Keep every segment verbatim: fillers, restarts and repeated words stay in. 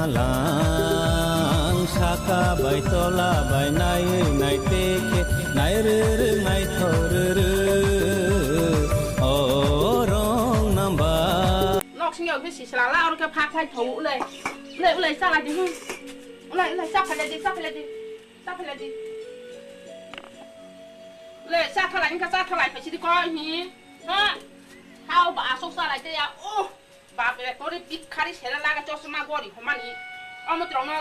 Lang saka bai tola bai nai nai te khe nai rw rw nai thor rw rw. O rong namba. Nok sing yau khe sisla la oro khe phak phai thau ulai. Ulai ulai chala di hu. Ulai ulai cha phalai di cha phalai di. Cha phalai di. Ulai cha phalai ni kha cha phalai phai sidi koi hi. Ha. Hao ba asok chalai te ya. Oh. Bap re, tore bit khari sele laga chosma gori homani. Omo trongno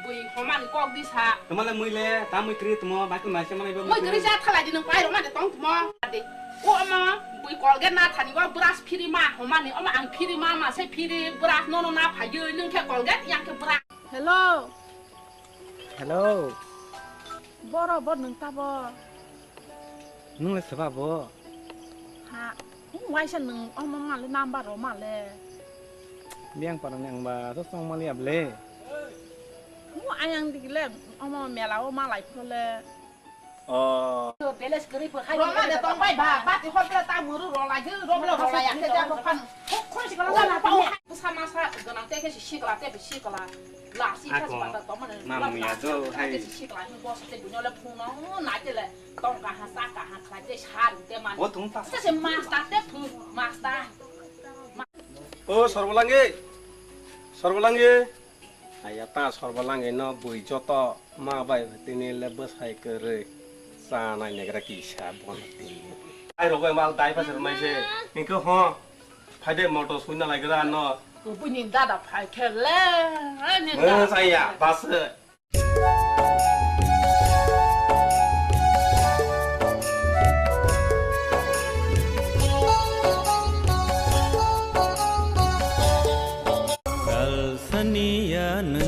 bui homani kok di sa. Tomale mui le, ta mui kri tumo, bai kun bai se manai bo mui kri. Mui kri ja thalai di nang pai rok ma de tong tumo. De. O omo bui Colgate na thani o brush phiri ma homani, omo ang phiri ma ma se phiri brush no no na phai yo nung khe Colgate yang khe brush. Hello. Hello. Boro bo nung tabo. Nung le seba bo? Ha, waisa nung omo male number ro male. Biang parang ni ang ba to song mali able. Mu ayang digile omo mela o malai phole. Oh. Beles kri pho hai. Roma de tong bai ba, ba ti hot ta muru ro lai, ro ro ro lai ya te ja ko phan. Khon si ko la na pa. Sa ma sa ganang te ke si sikla te sikla. La si ka si pata to mane. Mamu ya do hai. Te sikla ni boss te bunyo le phung no na te le. Tong ka ha sa ka ha khlai te sa ru te man. O thung ta. Sa se master te phu master. O Sorbolangi. Sorbolangi. Aya ta Sorbolangi no bui joto ma bai tini le bwsai kwrwi. Cha nai negra kisa bon tini. Ai rogo mal dai pa ser mai se. Inko ho. Phaide motor suina lai gra no. Kubuni dada phai khe le. Ai ni. Mo saya bas. Kal sania no